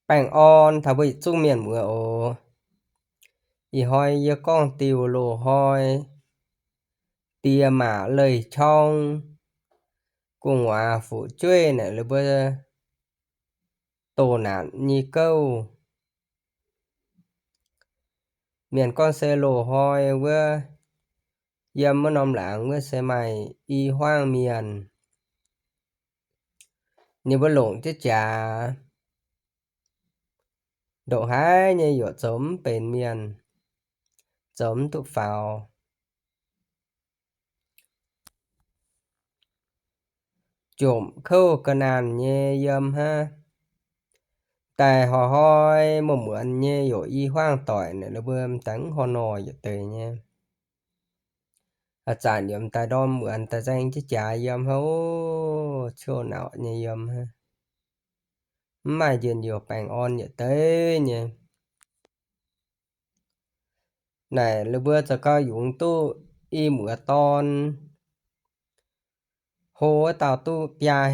Baengh orn taux mbuo yietc zungv mienh muoz oc. Ih hnoi yie gorngv diuh loz-hnoi die maac leih qorng, gu'nguaaz fu'jueiv naaic la'buo doh naanc nyei gouv. Mienh gorngv se loz-hnoi wuov, yiem wuov norm laangz wuov se maaih i hmuangv mienh, ninh mbuo longc jienv jaax, ndongc haaix nyei yaac zoux mv benx mienh, zoux mv duqv faaux. Jomc kouv ga'naanh nyei yiem hnangv. Daaih hnoi-hnoi muonz-muonz nyei yaac i hmuangv doic naaic, ninh mbuo m'daaih mv horh nor yietc deix nyei. Haaix zanc yaac m'daaih ndorm muonz daaih nzaeng jienv jaax yiem hnangv, ciouv nauc nyei yiem hnangv. Mv maaih njien-youh baengh orn yietc deix nyei. Naaic ninh mbuo zoux gau yungz duqv i muoz dorn, hlo wuov dauh duqv biaa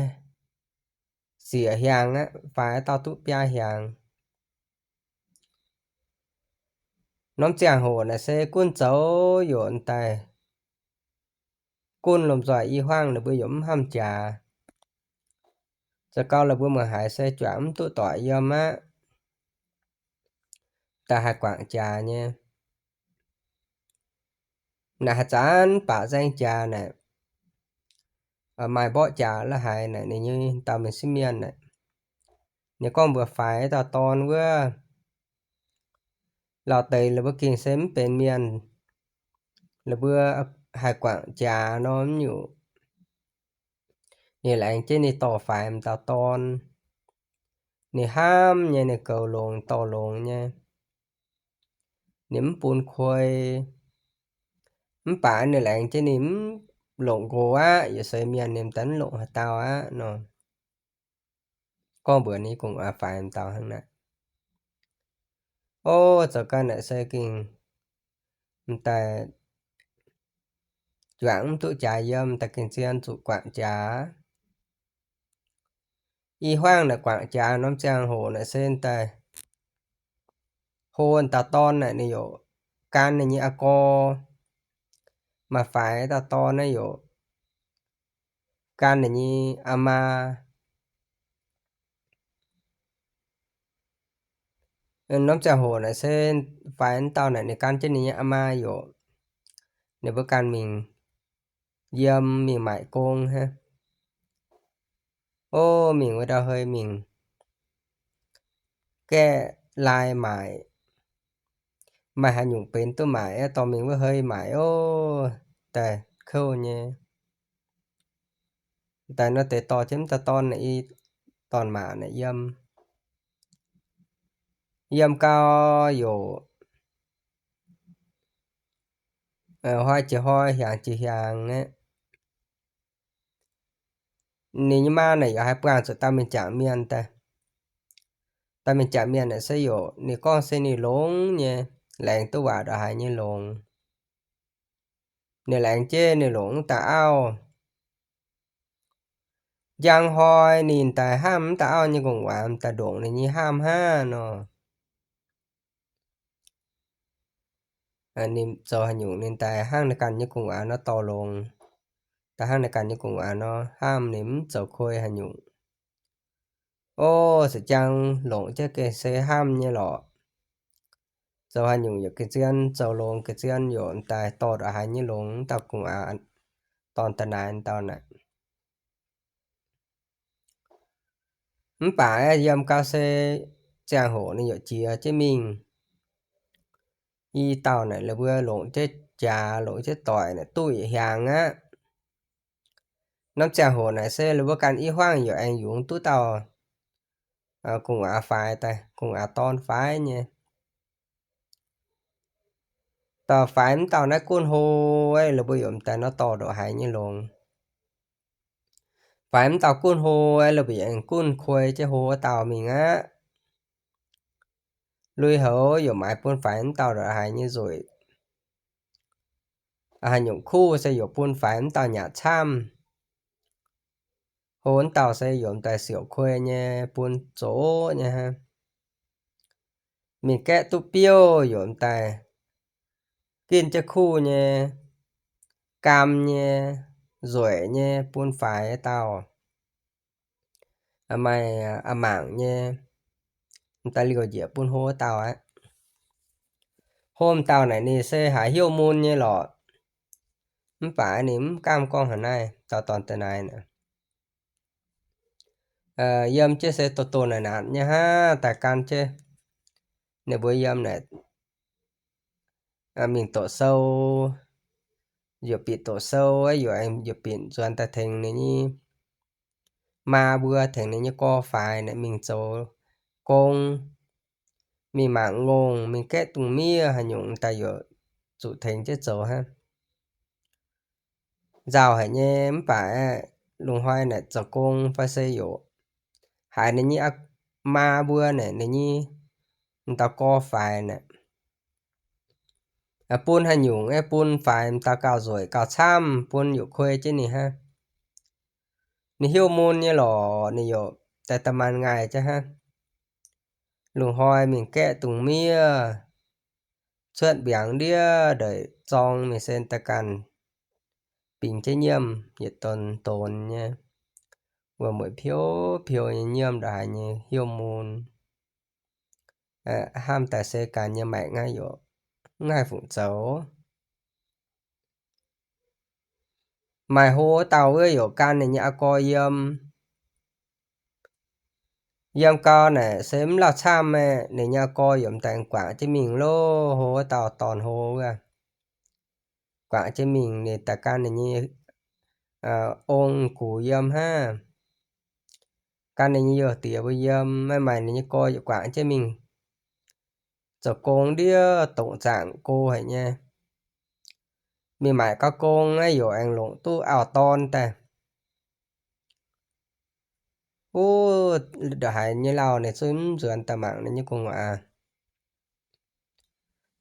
sieqv hiaangx aqv, faix wuov dauh duqv biaa hiaangx. Norm ziangh hoc naaic se gunv zoux yaac daaih gunv lomh nzoih i hmuangv ninh mbuo yaac mv hnamv jaax. Zoux gau la'buo muangx haiz se juangc mv duqv doic yiem aqv, daaih haih guangc jaax nyei. Naaic haaix zanc baac nzaeng jaax naaic, maaih mborqv jaax la'haiz naaic, ninh nyei dauh mienh sieqv mienh naaic, ninh gorngv mbuox faix dauh dorn wuov, lauh deix la'buo gengh se mv benx mienh, la'buo haih guangc jaax nor mv nyungc. Ninh laengz jienv ninh dorh faix m'dauh dorn, ninh hnamv nyei, ninh goux longx dorh longx nyei, ninh mv bun kuei. Mv baac ninh laengz jienv ninh mv longc nqox aqv, yietc seix mienh ninh m'daaih mv longc haaix dauh aqv nor. Gorngv mbuox ninh gu'nguaaz faix m'dauh hnangv naaic. O, zoux gau naaic se gengh m'daaih juangc mv duqv jaax yiem, m'daaih gengh zien zuqc guangc jaax. I hmuangv naaic guangc jaax norm ziangh hoc naaic se m'daaih hlo dauh dorn naaic ninh yaac gan ninh nyei aa gorx. Maaih faix dauh dorn naaiv yaac gan ninh nyei aa maa. Norm ziangh hoc naaic se faix wuov dauh naaic ninh gan jienv ninh nyei aa maa yaac, ninh mbuo ganh mingh yiem mingh maaic gong hnangv. O, mingh wuov ndau hei mingh gaeqv lai maaic, maaih haaix nyungc benx duqv maaic aqv, dorh mingh wuov hei maaic o, daaih kouv nyei. Daaih nor deix dorh jienv m'dauh dorn naaic i dorn-maac naaic yiem. Yiem gau yaac hnoi jiex hnoi, hiaangx jiex hiaangx aqv. Ninh nyei maa naaic yaac haih buangh zuqc dauh mienh jangc mienh daaih. Dauh mienh jangc mienh naaic se yaac ninh gorngv se ninh longx nyei, laengz duqv waac ndongc haaix nyei longx. Ninh laengz jienv ninh longc wuov dauh auv. Njang hnoi ninh daaih hnamv wuov dauh auv nyei gu'nguaaz, m'daaih ndongc ninh nyei hnamv hnangv nor. Ninh zoux haaix nyungc ninh daaih hnangv ninh ganh nyei gu'nguaaz nor dorh longx, daaih hnangv ninh ganh nyei gu'nguaaz nor hnamv, ninh mv zoux kuei haaix nyungc. O, se jang longc jienv gengh se hnamv nyei lorqc. Zoux haaix nyungc yaac ga'zien, zoux longx ga'zien yaac m'daaih dorh ndongc haaix nyei longx, dauh gu'nguaaz dorn da'naaiv dauh naaic. Mv baac yiem gau se ziangh hoc ninh yaac jiex jienv mingh. I dauh naaic la'buo longc jienv jaax longc jienv doic naaic duqv yietc hiaangx aqv. Norm ziangh hoc naaic se la'buo ganh i hmuangv yaac aengx yungz duqv dauh gu'nguaaz faix daaih, gu'nguaaz dorn faix nyei. Dauh faix mv dauh naaiv gunv hlo, la'buo yaac m'daaih nor dorh ndongc haaix nyei longx. Faix mv dauh gunv hlo, la'buo yaac aengx gunv kuei jienv hlo wuov dauh mingh aqv. Lui-houx yaac maaiz bun faix mv dauh ndongc haaix nyei nzueic. Haaix nyungc kuv se yaac bun faix mv dauh nyatc camv. Hlo mv dauh se yaac m'daaih siouc kuei nyei bun zoqc nyei hnangv. mingh gaeqv duqv biouv yaac m'daaih ginv jienv kuv nyei, gaam nyei, nzueic nyei, bun faix dauh. Maaih a'mangc nyei, m'daaih liouh njiec bun hlo dauh aqv. Hlo dauh naaic ninh se haiz hnyouv mun nyei lorqc. Mv baac ninh mv gamh gorngv haaix naaiv, dauh dorn daaih naaic, yiem jienv se doh doh naanc naanc nyei hnangv, daaih gan jienv ninh mbuo yiem naaic mingh doqc sou, yuoqc binc doqc sou, yuoqc, yuoqc binc nzuonx daaih tengx ninh nyei maa mbuo, tengx ninh nyei gorx-faix naaic mingh zoux gong, mingh mangc ngongh, mingh gaeqv dungz miev haaix nyungc daaih yuoqc zuqc tengx jienv zoux hnangv. Nzauh haic nyei, mv baac lungh hnoi naaic zoux gong fai se yaac haiz ninh nyei maa mbuo naaic, ninh nyei m'dauh gorx-faix naaic bun haaix nyungc aeqv, bun faix m'dauh gauh nzueic gauh camv, bun yuoqc kuei jienv ninh hnangv. Ninh hnyouv mun nyei lorqc, ninh yaac daaih da'maanh ngaih jienv hnangv. Lungh hnoi mingh gaeqv dungz miev, cuotv mbiaangx ndiev ndeic zorng mingh sen daaih ganh bingx jienv nyiemv yietc donx donx nyei, wuom-mueic piou piou nyei nyiemv ndongc haaix nyei hnyouv mun. Hnamv daaih se ganh nyei maengc naaiv yaac mv haih fungc zoux. Maaih hlo dauh wuov yaac gan ninh nyei aa gorx yiem. Yiem gau naaic se mv lauh camv aeqv, ninh nyei aa gorx yaac m'daaih guangc jienv mingh loh. Hlo wuov dauh dorn hlo wuov guangc jienv mingh, ninh daaih gan ninh nyei ong gux yiem hnangv, gan ninh nyei youh diex mbuo yiem. Maiv maaih, ninh nyei gorx yaac guangc jienv mingh zoux gong ndiev dongc zaangc go haic nyei. Mingh maaic gau gong naaiv yaac aengx longc duqv auv-dorn daaih. Wuov ndongc haaix nyei lauh ninh zungv mv nzuonx daaih mangc ninh nyei gu'nguaaz.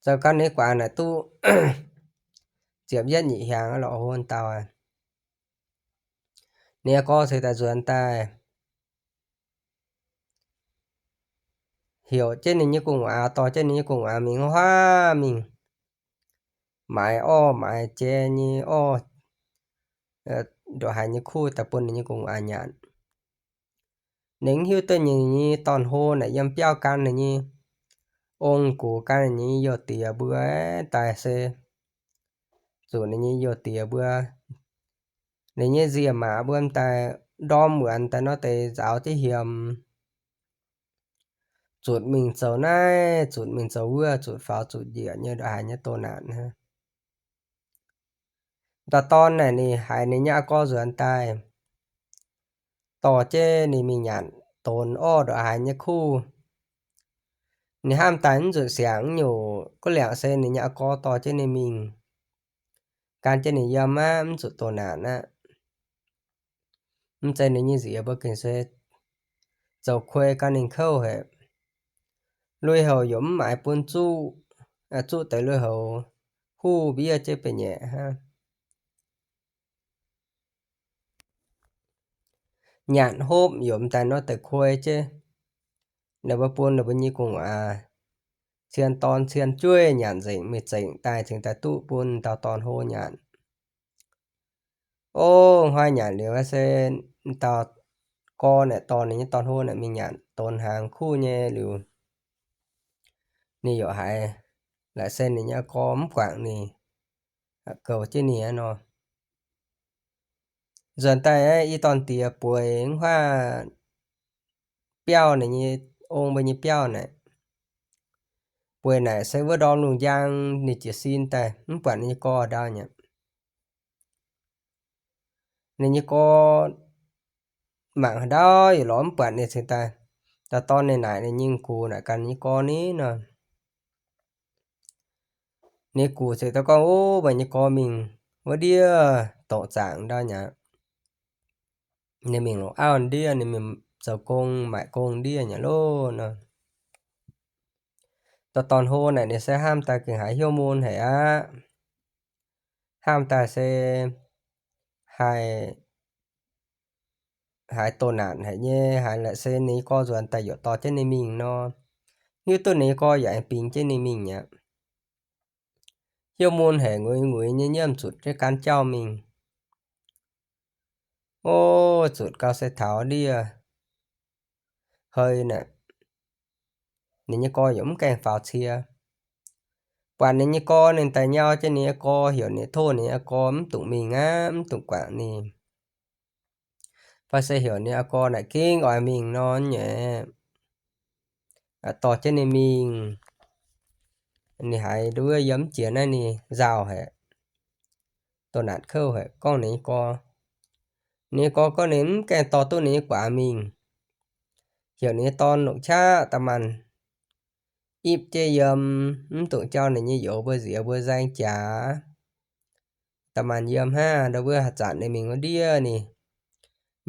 Zoux gau ninh guaax naaic duqv ziepc yietv nyeic hnyangx lorqc, hlo dauh. Ninh nyei gorx ceix daaih nzuonx daaih, heuc jienv ninh nyei gu'nguaaz, dorh jienv ninh nyei gu'nguaaz mingh huaav mingh maaiz orv maaiz jai nyei orv, ndongc haaix nyei kuv daaih bun ninh nyei gu'nguaaz nyanc. Ninh mv hiuv duqv ninh nyei dorn-hlo naaic yiem biauv gan ninh nyei ong-gux, gan ninh nyei youh diex mbuo daaih se zuqc ninh nyei youh diex mbuo, ninh nyei nziemc maac mbuo m'daaih ndorm muonz daaih nor deix nzaaux jienv hiemx, zutc mingh zoux naaiv, zutc mingh zoux wuov, zutc faaux zutc njiec nyei ndongc haaix nyei doh naanc hnangv. Dauh dorn naaic ninh haiz ninh nyei aa gorx nzuonx daaih, dorh jienv ninh mingh nyanc donx orv ndongc haaix nyei kuv. Ninh hnamv daaih mv nzunc siangx nyungc, guv liangc se ninh nyei aa gorx dorh jienv ninh mingh, gan jienv ninh yiem aqv, mv zuqc doh naanc aqv. Mv zeiz ninh nyei nziez mbuo gengh se zoux kuei gan ninh kouv haic. Lui-houx yaac mv maaiz bun zuqv, zuqv deix lui-houx huv mbiev jienv benx nyeic hnangv. Nyanc hopv yaac m'daaih nor deix kuei jienv. Ninh mbuo bun ninh mbuo nyei gu'nguaaz cien dorn cien jueiv nyanc nzengc, mingh zengc daaih cingx daaih duqv bun dauh dorn hlo nyanc. Ov, hnoi nyanc liuz se dauh gorx naaic dorh ninh nyei dorn hlo naaic mingh nyanc donx hnaangx kuv nyei liuz, ninh yaac haiz laaic se ninh nyei gorx mv guangc ninh, goux jienv ninh nor. Nzuonx daaih i dorn diex bueix mv huaav biauv, ninh nyei ong mbuo nyei biauv naaic, bueix naaic se wuov ndorm lungh njang ninh jiez sin daaih mv buatc ninh nyei gorx ndau nyei. Ninh nyei gorx mangc haaix ndau yaac lorz mv buatc ninh cingx daaih. Dauh dorn ninh naaic ninh nyei gux naaic ganh nyei gorx ni nor. Ninh gux ziouc dau gorngv, Ov, meih nyei gorx mingh wuov ndiev dorc zaangc ndau nyei aqv. Ninh mingh longc auv ndiev, ninh mingh zoux gong maaic gong ndiev nyei loh nor. Dauh dorn hlo naaic ninh se hnamv daaih gengh haiz hnyouv mun haic aqv. Hnamv daaih se haiz, haiz doh naanc haic nyei, haiz laaic se ninh nyei gorx nzuonx daaih yaac dorh jienv ninh mingh nor. hiuv duqv ninh nyei gorx yaac aengx bingx jienv ninh mingh aqv. Hiuv mun haic, nguiz nguiz nyei nyiemv zuqc jienv gan jauv mingh. O, zuqc gau se taux ndiev hei naaic, ninh nyei gorx yaac mv gaengh faaux cie. Buatc ninh nyei gorx, ninh daaih nyau jienv ninh nyei gorx, heuc ninh, tov ninh nyei gorx mv dungx mingh aqv, mv dungx guangc ninh. Fai se heuc ninh nyei gorx naaic gengh oix mingh nor nyei, dorh jienv ninh mingh. Ninh haiz nduov yiem mv jiex naaiv ninh nzauh haic, doh naatc kouv haic, gorngv ninh nyei gorx. Ninh nyei gorx gorngv ninh mv gaengh dorh duqv ninh nyei guaax mingh, heuc ninh nyei dorn longc qaqv da'maanc ipv jienv yiem, mv dungx jauv ninh nyei youz mbuo nziex mbuo nzaeng jaax. Da'maanc yiem hnangv, ndau wuov haaix zanc ninh mingh wuov ndiev ninh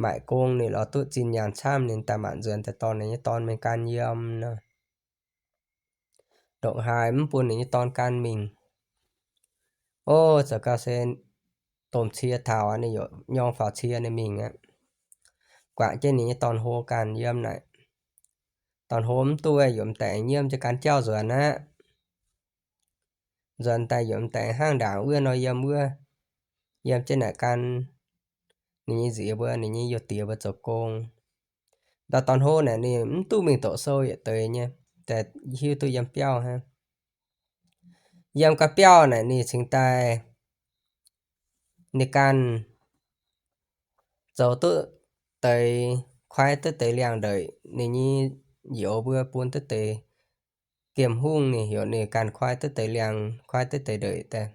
maaic gong, ninh lorz duqv zinh nyaanh camv, ninh da'maanc nzuonx daaih dorh ninh nyei dorn mingh gan yiem nor. Ndongc haaix mv bun ninh nyei dorn gan mingh. O, zoux gau se domh cie taux, ninh yaac nyorng faaux cie ninh mingh aqv. Guangc jienv ninh nyei dorn-hlo ganh yiem naaic. Dorn-hlo mv duqv, yaac m'daaih aengx nyiemv jienv gan jauv nzuonx aqv. Nzuonx daaih yaac m'daaih hnangv ndaangc wuov nor yiem wuov, yiem jienv naaic gan ninh nyei nziex mbuo, ninh nyei youh diex mbuo zoux gong. Ndau dorn-hlo naaic ninh mv duqv mingh doqc sou yietc deix nyei, daaih hiuv duqv yiem biauv hnangv. Yiem gau biauv naaic ninh cingx daaih, ninh ganh zoux duqv deix, kuaaiv duqv deix liangx-ndeic, ninh nyei youz mbuo bun duqv deix giemh hungh, ninh heuc ninh ganh kuaaiv duqv deix liangx, kuaaiv duqv deix ndeic daaih,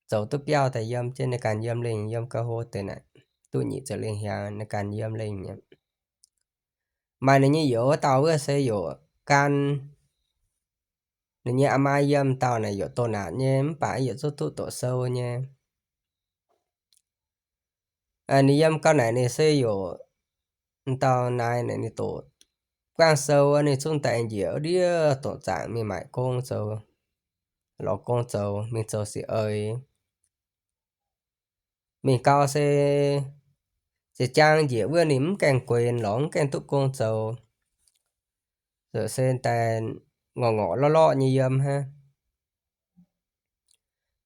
zoux duqv biauv daaih yiem jienv ninh ganh yiem lengh, yiem gau hlo deix naaic, duqv nyic ziepc lengh hiaangx ninh ganh yiem lengh aqv. Maaih ninh nyei youz wuov dauh wuov se yaac gan ninh nyei aa maa yiem, dauh naaic yaac doh naanc nyei, mv baac yaac zungv duqv doqc sou nyei. Ninh yiem gau naaic ninh se yaac, dauh naaic naaic ninh doqc buangv sou, ninh zungv daaih njiec ndiev doqc zaangc mingh maaic gong zoux, lorz gong zoux, mingh zoux sic eix. Mingh gau se ziex jaang njiec wuov ninh mv gaengh gueix lorz, mv gaengh duqv gong zoux. Zoux se daaih ngorc ngorc lorqv lorqv nyei yiem hnangv.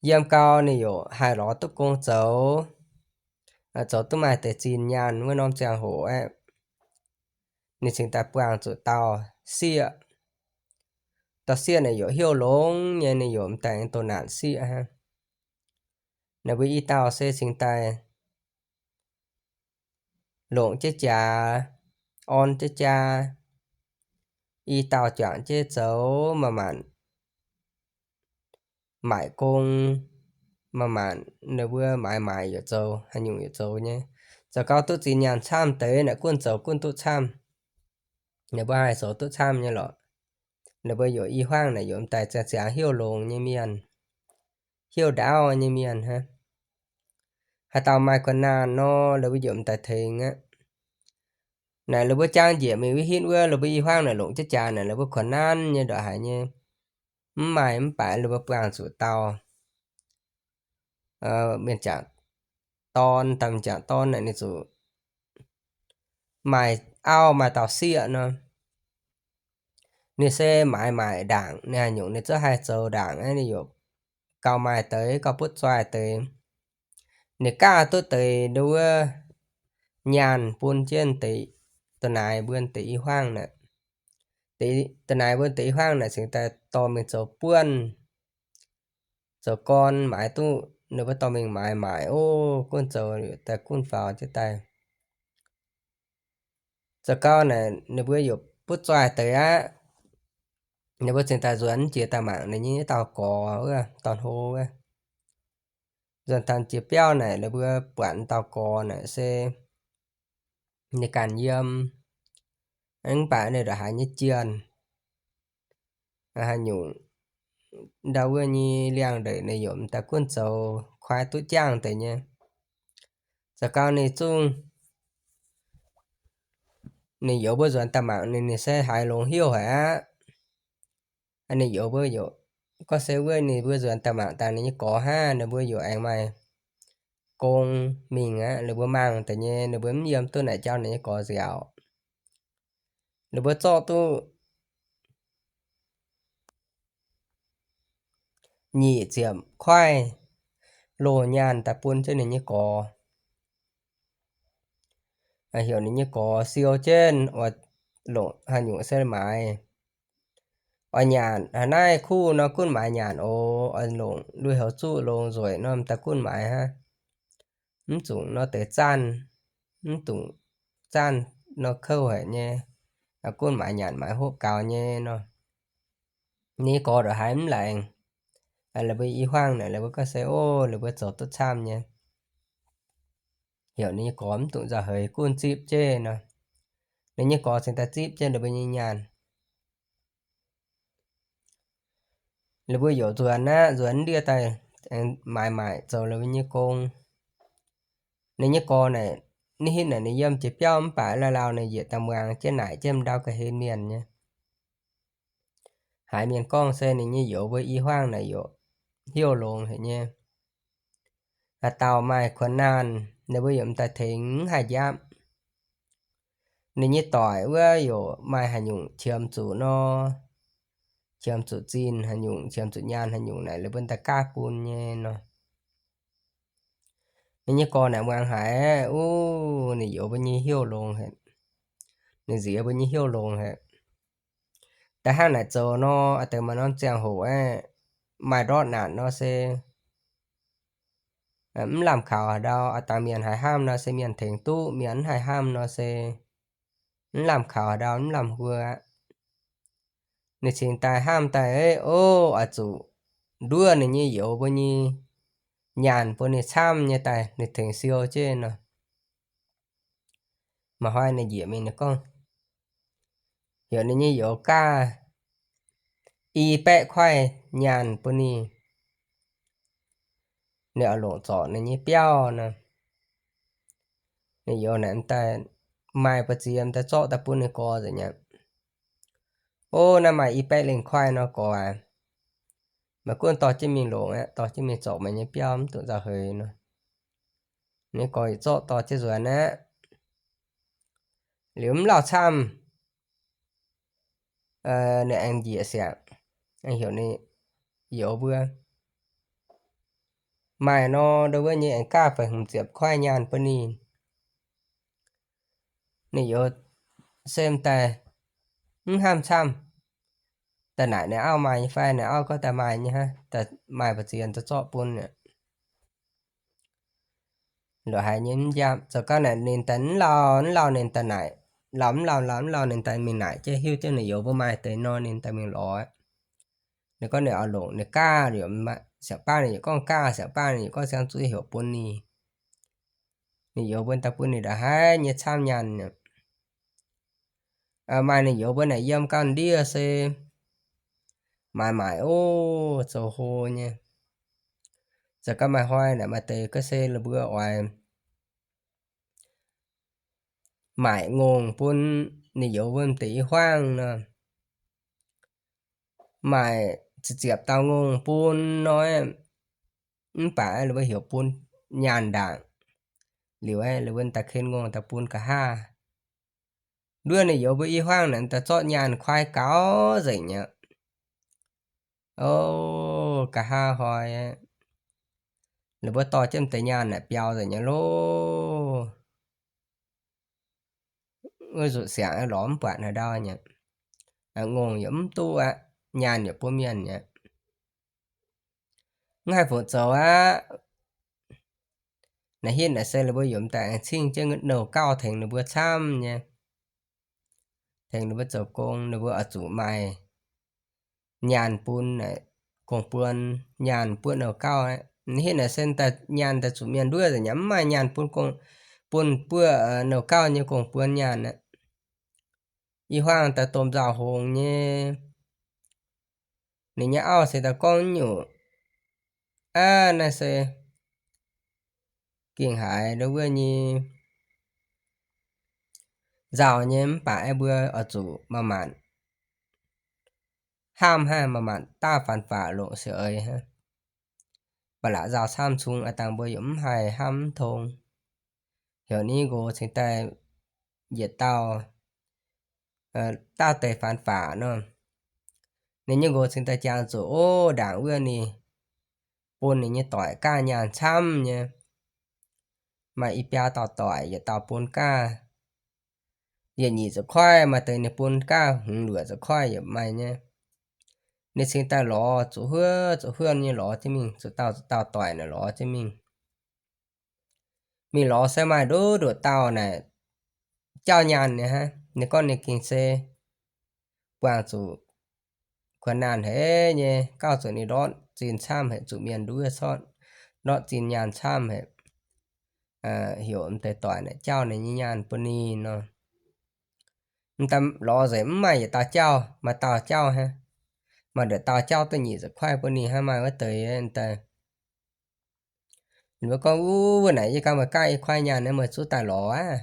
Yiem gau ninh yaac haih lorz duqv gong zoux, zoux duqv maaih deix zinh nyaanh wuov norm ziangh hoc aeqv, ninh cingx daaih buangh zuqc dauh sieqv. Dauh sieqv naaic yaac hnyouv longx nyei, ninh yaac m'daaih doh naanc sieqv hnangv. Naaic mbuo i dauh se cingx daaih longc jienv jaax, orn jienv jaa, i dauh juangc jienv zoux, manc-manc maaic gong, manc-manc ninh mbuo maaiz maaic yaac zoux, haaix nyungc yaac zoux nyei. Zoux gau duqv zinh nyaanh camv deix naaic gunv zoux gunv duqv camv. Ninh mbuo haih zoux duqv camv nyei lorqc. Ninh mbuo yaac i hmuangv naaic yaac m'daaih ziangh ziangx hnyouv longx nyei mienh, hnyouv ndaauv nyei mienh hnangv. Haaix dauh maaih kuonx naanh nor, ninh mbuo yaac m'daaih tengx aqv. Naaic ninh mbuo jaang njiec mingh wuov hitv wuov, ninh mbuo i hmuangv naaic longc jienv jaax naaic, ninh mbuo kuonx naanv nyei ndongc haaix nyei mv maaih, mv baac ninh mbuo buangh zuqc dauh mienh jangc dorn, dauh mienh jangc dorn naaic ninh zuqc maaih auv maaih dauh sieqv nor. Ninh se maaiz maaic ndaangc, ninh haaix nyungc ninh zungv haih zoux ndaangc aqv. Ninh yaac gauh maaih deix, gauh butv zoih deix. Ninh gaav duqv deix nduov nyaanh bun jienv deix, da'naaiv mbuo deix i hmuangv naaic. Da'naaiv mbuo deix i hmuangv naaic cingx daaih dorh mingh zoux buonv, zoux gorn maaiz duqv, ninh mbuo dorh mingh maaiz maaic, o, gunv zoux daaih gunv faaux jienv daaih. Zoux gau naaic ninh mbuo yaac butv zoih deix aqv. Ninh mbuo cingx daaih nzuonx jiex daaih mangc ninh nyei dauh gorx wuov, dorn-hlo wuov. Nzuonx daaih jiex biauv naaic ninh mbuo buatc dauh gorx naaic se ninh ganh yiem, mv baac ninh ndongc haaix nyei jienh, haaix nyungc ndau wuov nyei liangx-ndeic ninh yaac m'daaih gunv zoux, kuaaiv duqv jangv deix nyei. Zoux gau ninh zungv, ninh youz mbuo nzuonx daaih mangc ninh, ninh se haiz longx hnyouv haic aqv. Ninh youz mbuo yaac gorngv se wuov ninh mbuo nzuonx daaih mangc daaih ninh nyei gorx hnangv, ninh mbuo yaac aengx maaih gong mingh aqv. Ninh mbuo mangc deix nyei, ninh mbuo mv yiem duqv naaic jauv ninh nyei gorx nziaauc. Ninh mbuo zorqv duqv nyic ziepc kuaaiv loh nyaanh daaih bun jienv ninh nyei gorx. Heuc ninh nyei gorx siou jienv oix longc haaix nyungc se maaiz. Oix nyanc haaix, naaiv kuv nor gunv maaiz nyanc oc. Oix longc lui-houx zuqv longx nzueic nor m'daaih gunv maaiz hnangv. Mv dungx nor deix zaanh, mv dungx zaanh nor kouv haic nyei, gunv maaiz nyanc maaiz hopv gaux nyei nor. Ninh nyei gorx ndongc haaix mv laengz, laaix mbuo i hmuangv naaic laaix mbuo gorngv se, o, laaix mbuo zoux duqv camv nyei. Heuc ninh nyei gorx mv dungx nzauh heix gunv zipv jienv nor. Ninh nyei gorx cingx daaih zipv jienv ninh mbuo nyei nyaanh. Laaix mbuo youc nzuonx aqv, nzuonx ndiev daaih aengx maaiz maaic zoux laaix mbuo nyei gong. Ninh nyei gorx naaic, ninh hitv naaic ninh yiem jiex biauv mv baac lauh lauh ninh njiec daaih muangx jienv naaic jienv m'ndau ga'hlen mienh nyei. Haiz mienh gorngv se ninh nyei youz mbuo i hmuangv naaic youc hnyouv longx haic nyei. Haaix dauh maaih kuonx naanh, ninh mbuo yaac m'daaih tengx mv haih njaapv. Ninh nyei doic wuov youc maaih haaix nyungc qiemx zuqc nor, qiemx zuqc zinh haaix nyungc, qiemx zuqc nyaanh haaix nyungc naaic, laaix mbuo m'daaih gaav bun nyei nor. Ninh nyei gorx naaic muangx haiz, uv, ninh youz mbuo nyei hnyouv longx haic. Ninh nziex mbuo nyei hnyouv longx haic. Da'hnangv naaic zoux nor, a'deix maaih norm ziangh hoc aeqv, maaih ndortv naanc nor se mv lamh kaux haaix ndau. A'dangc mienh haih hnamv nor se mienh tengx duqv, mienh mv haih hnamv nor se mv lamh kaux haaix ndau, mv lamh huo aqv. Ninh cingx daaih hnamv daaih, o, oix zuqc nduov ninh nyei youz mbuo nyei nyaanh bun ninh camv nyei daaih, ninh tengx siou jienv nor. Mangc hnoi ninh njiec mingh, ninh gorngv heuc ninh nyei youz gaav i baeqv kuaaiv nyaanh bun ninh, ninh oix longc zorc ninh nyei biauv nor. Ninh youz naaic daaih maaih buoz ziex m'daaih zorqv daaih bun ninh gorx nzengc aqv. O, naaiv maaih i baeqv lengh kuaaiv nor, gorx aac, meih gunv dorh jienv mingh longc aqv, dorh jienv mingh zorc meih nyei biauv, mv dungx nzauh heix nor. Ninh gorx yietc zorqv dorh jienv nzuonx aqv. Liuz mv lauh camv, ninh aengx njiec siangx, aengx heuc ninh youz mbuo maaih nor, ndo wuov nyei aengx gaav feix hmz ziepc kuaaiv nyaanh bun ninh. Ninh youz se m'daaih mv hnamv camv, daaih naaic ninh auv maaih nyei fai, ninh auv gorngv daaih maaih nyei hnangv, daaih maaih buoz ziex daaih zorqv bun aqv. Ndongc haaix nyei mv njamv, zoux gau naaic ninh daaih mv lauh, mv lauh ninh daaih naaic, lauh mv lauh, lauh mv lauh ninh daaih mingh naaic jienv, hiuv jienv ninh youz mbuo maaih deix nor ninh daaih mingh lorz. Ninh gorngv ninh oix longc, ninh gaav, siangx baav ninh yaac gorngv gaav, siangx baav ninh yaac gorngv siang zuiz heuc bun ninh. Ninh youz mbuo daaih bun ninh ndongc haaix nyei camv nyaanh. Maaih ninh youz mbuo naaic yiem gau ndiev se maaiz maaic, o, zoux hlo nyei. Zoux gau maaih hnoi naaic maaih deix ga'sie la'buo oix maaic ngongh bun ninh youz mbuo m'deix i hmuangv nor. Maaic ziepc ziepc dauh ngongh bun nor, mv baac la'buo heuc bun nyaanh ndaangc. Liuz aeqv, la'buo daaih ken ngongh daaih bun nqa'haav. Nduov ninh youz mbuo i hmuangv naaic daaih zorqv nyaanh kuaaiv gaux nzengc aqv. O, nqa'haav hnoi aeqv, ninh mbuo dorh jienv m'deix nyaanh naaic biaux nzengc nyei loh. Wuov nzutc siangx lorz mv buatc haaix ndau nyei. Ngongh yaac mv duqv aqv, nyaanh yaac bun mienh aqv. Mv haih fungc zoux aqv. Naaiv hitv naaic se ninh mbuo yiem daaih aengx cing jienv nouh gauh tengx ninh mbuo camv nyei, tengx ninh mbuo zoux gong, ninh mbuo oix zuqc maaih nyaanh bun, gong-buon nyaanh bun nouh gauh aqv. Naaiv hitv naaic se daaih nyaanh daaih zuqc mienh nduov nzengc nyei, mv maaih nyaanh bun gong, bun buo nouh gauh nyei gong-buon nyaanh aqv. I hmuangv daaih domh nzauh hngongx nyei. Ninh nyei auv se daaih gorngv nyungc, aav, naaiv se gengh haiz ndo wuov nyei nzauh nyei, mv baac aeqv, mbuo oix zuqc manc-manc hnamv hnangv, manc-manc daav faanx-faqc longc siou eix hnangv. Ba'laqc nzauh camv cung aqv dangh mbuo yaac mv haih hnamv mv tong. Heuc ninh nyei nqox cingx daaih yietc dauh, dauh deix faanx-faqc nor. Ninh nyei nqox cingx daaih jangx zuqc, o, ndaangc wuov ninh bun ninh nyei doic gaav nyaanh camv nyei. Maaih i biaa dauh doic yietc dauh bun gaav yietc nyic ziepc koiv, maaih deix ninh bun gaav hmz luoqc ziepc koiv yaac maaih nyei. Ninh cingx daaih lorz zuqc huov zuqc huov nyei lorz jienv mingh, zuqc dauh zuqc dauh doic naaic lorz jienv mingh. Mingh lorz se maaih nduqc nduqc dauh naaic jauv nyaanh nyei hnangv. Ninh gorngv ninh gengh se buangh zuqc kuonx naanh haic nyei, gauh zuqc ninh ndortv zinh camv haic, zuqc mienh nduov corc ndortv zinh nyaanh camv haic, heuc m'deix doic naaic jauv ninh nyei nyaanh bun ninh nor. M'daaih lorz nzengc mv maaih yietc dauh jauv, maaih dauh jauv hnangv. Maaih nduqc dauh jauv duqv nyic ziepc koiv bun ninh hnangv, maaih wuov deix daaih. Ninh mbuo gorngv, Wuov naaic yie ganh meih gaav i koiv nyaanh naaiv meih zuqc daaih lorz aqv.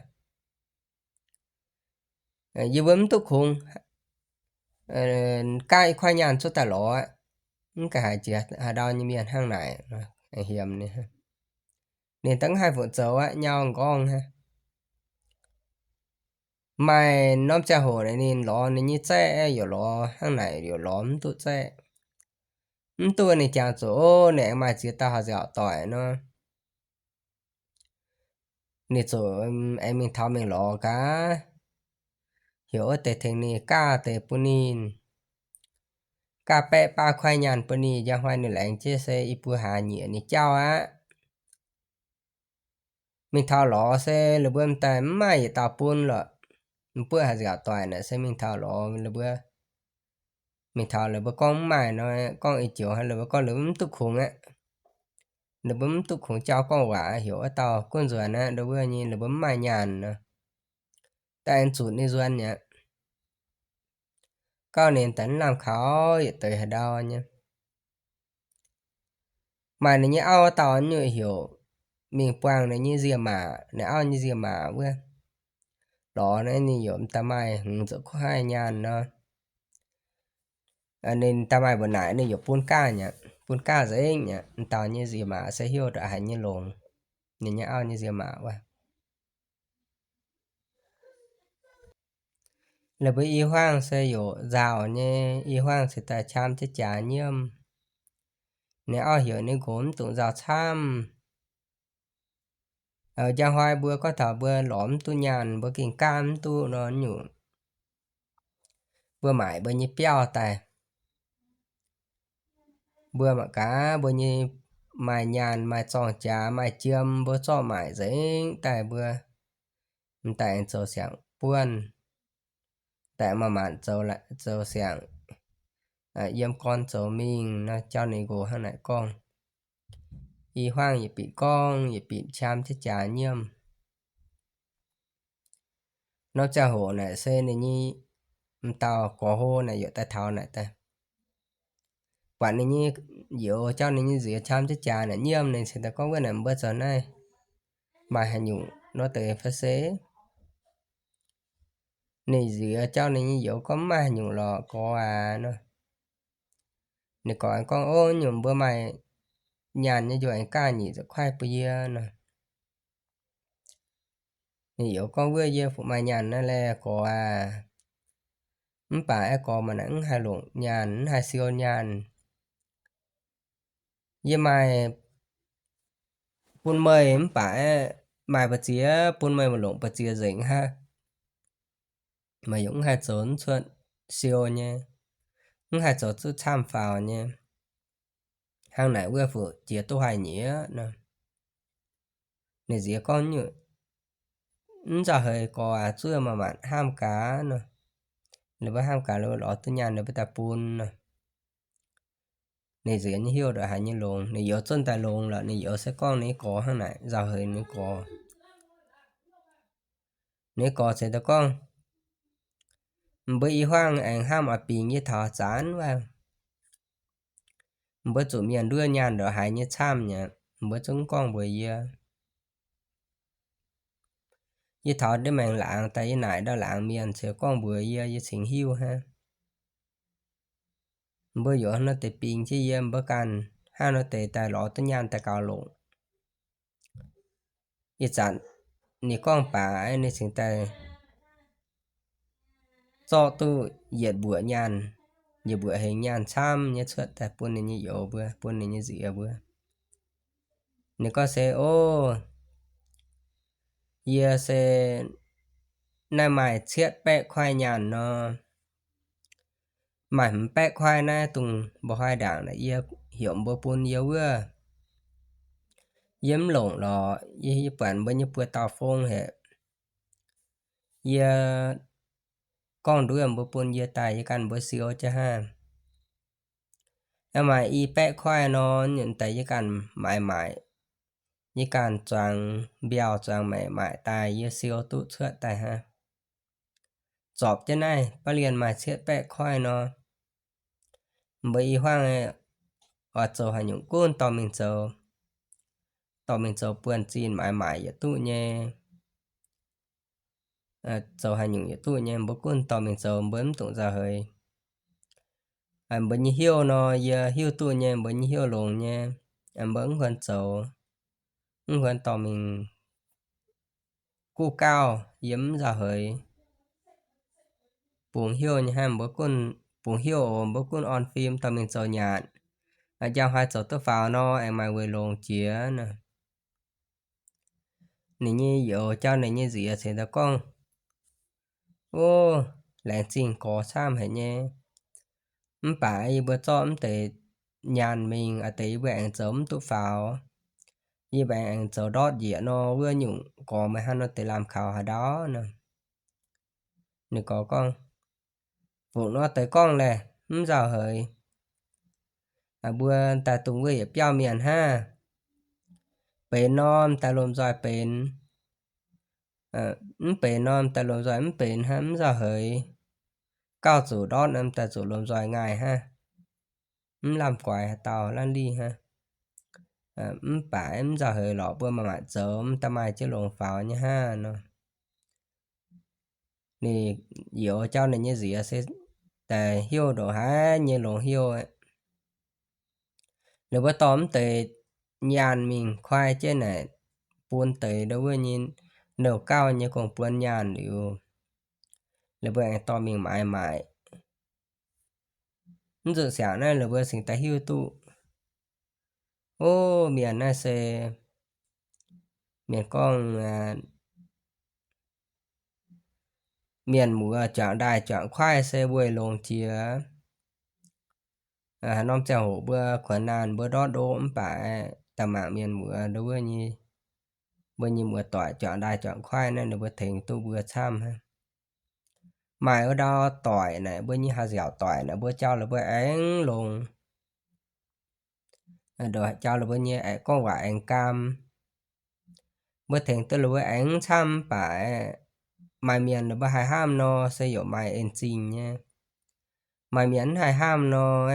Yie mbuo mv duqv kungx gaav i koiv nyaanh zuqc daaih lorz aqv. Mv gaax haaix jiex haaix ndau nyei mienh hnangv naaic, hiemx ninh. Ninh dangv haih fuqv zoux aqv, nyau nqorngv hnangv. Maaih norm ziangh hoc naaic ninh lorz ninh nyei zaeqv, yaac lorz hnangv naaic yaac lorz mv duqv zaeqv. Mv duqv ninh jangx zuqc, Ov, ninh aengx maaih ziex dauh haih nziaauc doic nor. Ninh zuqc aengx mingh taux mingh lorz gaax, heuc wuov deix tengx ninh gaav deix bun ninh, gaav baeqv baav kuaaiv nyaanh bun ninh, njang hnoi ninh laengz jienv se i buo hlaax nyieqc ninh jauv aqv. Mingh taux lorz se la'buo m'daaih mv maaih yietc dauh bun lorqc. M'buoqv haaix nziaauc doic naaic se mingh taux lorz la'buo, mingh taux la'buo gorngv mv maaih nor, gorngv ih joux la'buo gorngv la'buo mv duqv kungx aqv. La'buo mv duqv kungx jauv gorngv waac, heuc wuov dauh gunv nzuonx aqv, la'buo nyei la'buo mv maaih nyaanh nor. Daaih aengx zutc ninh nzuonx mi'aqv. Gauh ninh daaih mv lamh kaux yietc deix haaix ndau nyei. Maaih ninh nyei auv wuov dauh nyungc heuc mingh buangh ninh nyei nzie maac, ninh auv nyei nzie maac wuov. Lorz naaiv ninh yaac m'daaih maaih hmz ziepc kuaaiv nyaanh nor. Ninh daaih maaih mbu'naaic ninh yaac bun gaav mi'aqv, bun gaav nzengc mi'aqv. M'dauh nyei nzie maac se heuc ndongc haaix nyei longx, ninh nyei auv nyei nzie maac wuov. La'buo i hmuangv se yaac nzauh nyei, i hmuangv se daaih qam jienv jaax nyiemv. Ninh auv heuc ninh nqox mv dungx nzauh camv. Njang hnoi mbuo gorngv taux mbuo lorz mv duqv nyaanh, mbuo gengh gaanv mv duqv nor nyungc, mbuo maaic mbuo nyei biauv daaih. Mbuo mangc gaax mbuo nyei maaih nyaanh, maaih zorng-jaax, maaih jiem, mbuo zorqv maaic nzengc daaih mbuo m'daaih aengx zoux siangx buonv, daaih maaih maanc zoux, zoux siangx, yiem gorn zoux mingh nor, jauv ninh nqox hnangv naaic gorngv. I hmuangv yietc bieqc gorngv yietc bieqc qam jienv jaax nyiemv. Norm ziangh hoc naaic se ninh nyei m'dauh gorx hlo naaic yaac daaih taux naaic daaih. Buatc ninh nyei youz jauv ninh nyei nziez qam jienv jaax naaic nyiemv, ninh cingx daaih gorngv, Wuov naaic mbuo zoux naaiv maaih haaix nyungc nor deix fai se? Ninh nziez jauv ninh nyei youz gorngv, Mv maaih haaix nyungc lorqc, gorx aac nor. Ninh gorx gorngv, Ov, nyungc mbuo maaih nyaanh nyei njuov aengx gaav nyic ziepc kuaaiv bun yie nor. Ninh youz gorngv, Wuov yie fu'maih nyaanh naaiv laeh, gorx aac. Mv baac aeqv, gorx maaih naaic mv haih longc nyaanh, mv haih siou nyaanh. Yie maaih bun meih, mv baac aeqv, maaih mbu'ziex bun meih maaih longc mbu'ziex nzengc hnangv. Meih yaac mv haih zoux mv cuotv siou nyei, mv haih zoux zuqc camv faaux nyei. Hnangv naaic wuov fu'jiex duqv haih nyieqc nor. Ninh nziez gorngv, Mv nzauh heix, gorx aac, zuov maaih maanc hnamv gaax nor. Ninh mbuo hnamv gaax, ninh mbuo lorz duqv nyaanh ninh mbuo daaih bun nor. Ninh nziez nyei heuc ndongc haaix nyei longx, ninh youz zunv daaih longx lorqc. Ninh youz se gorngv ninh gorx hnangv naaic, nzauh heix ninh gorx. Ninh gorx ceix daaih gorngv, Mbuo i hmuangv aengx hnamv oix bingx yie taux zanc wuov. Mbuo zuqc mienh nduov nyaanh ndongc haaix nyei camv mi'aqv, mbuo zungv gorngv mbuox yie. Yie taux ndiev maengx laangz daaih, yie naaic ndau laangz mienh ziouc gorngv mbuox yie, yie cingx hiuv hnangv. Mbuo yaac hnangv nor deix bingx jienv yie, mbuo ganh hnangv nor deix daaih lorz duqv nyaanh daaih gaux longc. Ih zanc ninh gorngv baac ninh cingx daaih zorqv duqv yietc mbuoqc nyaanh, yietc mbuoqc hengx nyaanh camv nyei cuotv daaih bun ninh nyei youz mbuo, bun ninh nyei nziez mbuo. Ninh gorngv se, O, yie se naaiv maaih cietv baeqv koiv nyaanh nor, maaih hmz baeqv koiv naaiv dongh mba'hnoi ndaangc naaic yie heuc mbuo bun yie wuov, yie mv longc lorqc, yie buatc mbuo nyei buoz dauh fong haic. Yie gorngv nduov mbuo bun yie daaih, yie ganh mbuo siou jienv hnangv. Maaih i baeqv koiv nor, deix yie ganh maaiz maaic, yie ganh zuangx mbiauh zuangx maengc maaic daaih, yie siou duqv cuotv daaih hnangv. Zorpc jienv naaiv baav lienh maaih cietv baeqv koiv nor, mbuo i hmuangv oix zoux haaix nyungc gunv dorh mingh zoux, dorh mingh zoux buonv-zinh maaiz maaic yietc duqv nyei. Zoux haaix nyungc yietc duqv nyei, mbuo gunv dorh mingh zoux, mbuo mv dungx nzauh heix. Mbuo nyei heuv nor, yie hiuv duqv nyei, mbuo nyei heuv longx nyei, mbuo mv huon zoux, mv huon dorh mingh guv gauh, yie mv nzauh heix. Bungx heuv nyei hnangv, mbuo gunv bungx heuv oc, mbuo gunv orn fim dorh mingh zoux nyanc. Njang hnoi zoux duqv faaux nor, aengx maaih weic longx jiex nor. Ninh nyei youz jauv ninh nyei nziex cingx daaih gorngv, O, laengz zingh gorx camv haic nyei. Mv baac yie mbuo zorqv mv deix nyaanh mingh, a'deix yie mbuo aengx zoux mv duqv faaux. Yie mbuo aengx zoux ndortv njiec nor, wuov nyungc gorx meih hnangv nor deix lamh kaux haaix ndau nor. Ninh gorx gorngv, Fuqv nor deix gorngv laeh, mv nzauh heix. Mbuo daaih dongh wuov yietc biauv mienh hnangv. Benx norm daaih lomh nzoih benx, mv benx norm daaih lomh nzoih mv benx hnangv, mv nzauh heix. Gauh zuqc ndortv norm daaih zuqc lomh nzoih ngaaih hnangv. Mv lamh guaix haaix dauh, lanh lih hnangv. Mv baac mv nzauh heix lorqc, mbuo maaih maaic zoux, mv daaih maaih jienv longx faaux nyei hnangv nor. Ninh youz jauv ninh nyei nziex se daaih hiuv ndongc haaix nyei longx hiuv aqv. Ninh mbuo dorh mv deix nyaanh mingh kuaai jienv naaic, bun deix ndo wuov nyei nouh gauh nyei gong-buonv nyaanh liuz, ninh mbuo aengx dorh mingh maaiz maaic. Mv zuqc siangx naaiv, ninh mbuo cingx daaih hiuv duqv, O, mienh naaiv se, mienh gorngv, mienh muoz juangc ndaaih juangc kuaaiv se weic longx jiex. Haaix norm ziangh hoc mbuo kuonx naanh mbuo ndortv ndo mv baac, daaih mangc mienh muoz ndo wuov nyei, mbuo nyei muoz-doic juangc ndaaih juangc kuaaiv naaiv, ninh mbuo tengx duqv mbuo camv hnangv. Maaih wuov ndau doic naaic, mbuo nyei haaix nziaauc doic naaic, mbuo jauv la'buo aengx longx. Jauv la'buo nyei aengx gorngv waac aengx gaam. Mbuo tengx duqv la'buo aengx camv mv baac, maaih mienh la'buo haih hnamv nor, se yaac maaih en-zingh nyei. Maaih mienh mv haih hnamv nor,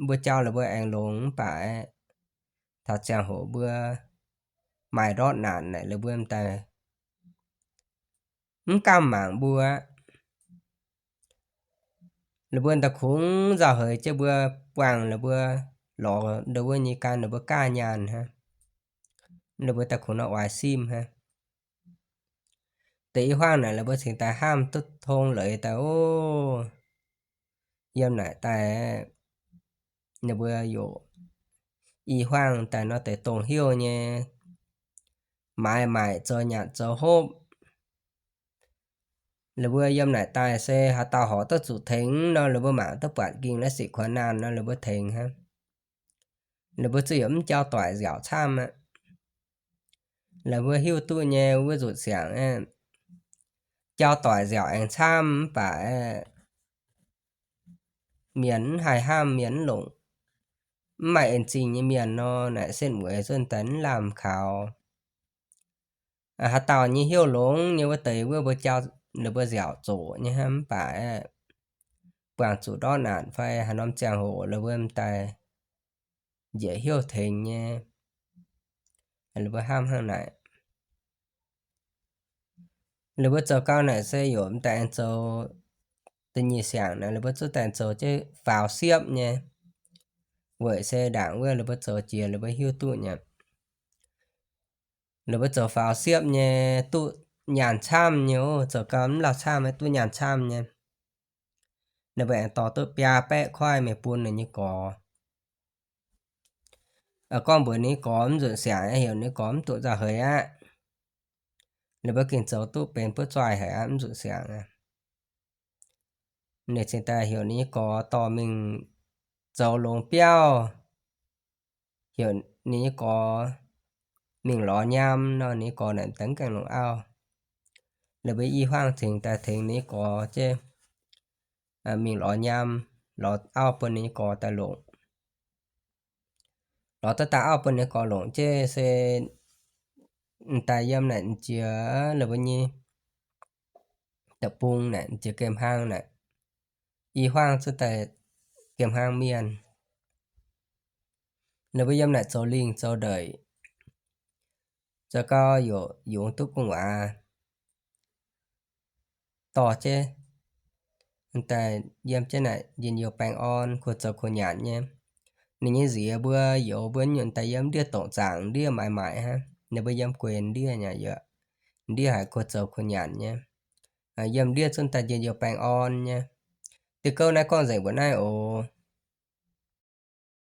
mbuo jauv la'buo aengx longx mv baac, taux ziangh hoc mbuo maaih ndortv naanc naaic, la'buo m'daaih mv gamh mangc mbuo. La'buo daaih kungx nzauh heix jienv mbuo, buangh la'buo lorz ndo wuov nyei gan ninh mbuo gaav nyaanh hnangv. Ninh mbuo daaih kungx nor oix simv hnangv. Deix i hmuangv naaic la'buo cingx daaih hnamv duqv tong leiz daaih, O, yiem naaic daaih, ninh mbuo yaac i hmuangv daaih nor deix dongh heuv nyei, maaiz maaic zoux nyanc zoux hopv. La'buo yiem naaic daaih se haaix dauh horpc duqv zuqc tengx nor, la'buo mangc duqv buatc ging naaiv sic kuonx naanh nor, la'buo tengx hnangv. La'buo zuqc yaac mv jauv doic nziaauc camv aqv. La'buo hiuv duqv nyei wuov nzuqc siangx, jauv doic nziaauc aengx camv mv baac, mienh mv haih hnamv, mienh mv longc, mv maaih en-zingh nyei mienh nor, naaic setv mueiz zunh daaih mv lamh kaux. Haaix dauh nyei hnyouv longx nyei wuov deix wuov mbuo jauv la'buo nziaauc zoqc nyei hnangv mv baac, buangh zuqc ndortv naanc fai haaix norm ziangh hoc la'buo m'daaih njiec hnyouv tengx nyei. La'buo hnamv hnangv naaic. La'buo zoux gau naaic se yaac m'daaih aengx zoux, da'nyeic siangx naaic la'buo zuqc daaih zoux jienv faaux siepv nyei. Weic se ndaangc wuov la'buo zoux jiex la'buo hiuv duqv nyei. La'buo zoux faaux siepv nyei duqv nyaanh camv nyei oc. Zoux gau mv lauh camv, duqv nyaanh camv nyei. Ninh mbuo aengx dorh duqv biaa baeqv koiv mingh bun ninh nyei gorx. gorngv mbuox ninh nyei gorx mv nzunc siangx, heuc ninh nyei gorx mv duqv nzauh heix aqv. Ninh mbuo gengh zoux duqv benx buov zoih haic aqv, mv nzunc siangx aqv. Ninh cingx daaih heuc ninh nyei gorx dorh mingh zoux longx biauv, heuc ninh nyei gorx mingh lorz nyaam nor, ninh nyei gorx naaic daaih mv gaengh longc auv. Ninh mbuo i hmuangv cingx daaih tengx ninh nyei gorx jienv mingh lorz nyaam, lorz auv bun ninh nyei gorx daaih longc. Lorz duqv daaih auv bun ninh nyei gorx longc jienv se daaih yiem naaic m'jiex ninh mbuo nyei deic-bung naaic, m'jiex gemh hlang naaic, i hmuangv cuotv daaih gemh hlang mienh. Ninh mbuo yiem naaic zoux lingh zoux ndeic, zoux gau yaac yungz duqv gu'nguaaz dorh jienv daaih yiem jienv naaic njien-youh baengh orn, kuh zoux kuh nyanc nyei. Ninh nyei nziex mbuo youz mbuo nyunc daaih yiem ndiev dongc zaangc ndiev maaiz maaic hnangv. Ninh mbuo yiem gueix ndiev nyei yaac ndiev haic, kuh zoux kuh nyanc nyei. Yiem ndiev zunv daaih njien-youh baengh orn nyei. Diuh gouv naaiv gorngv nzengc mbuoqc naaiv oc.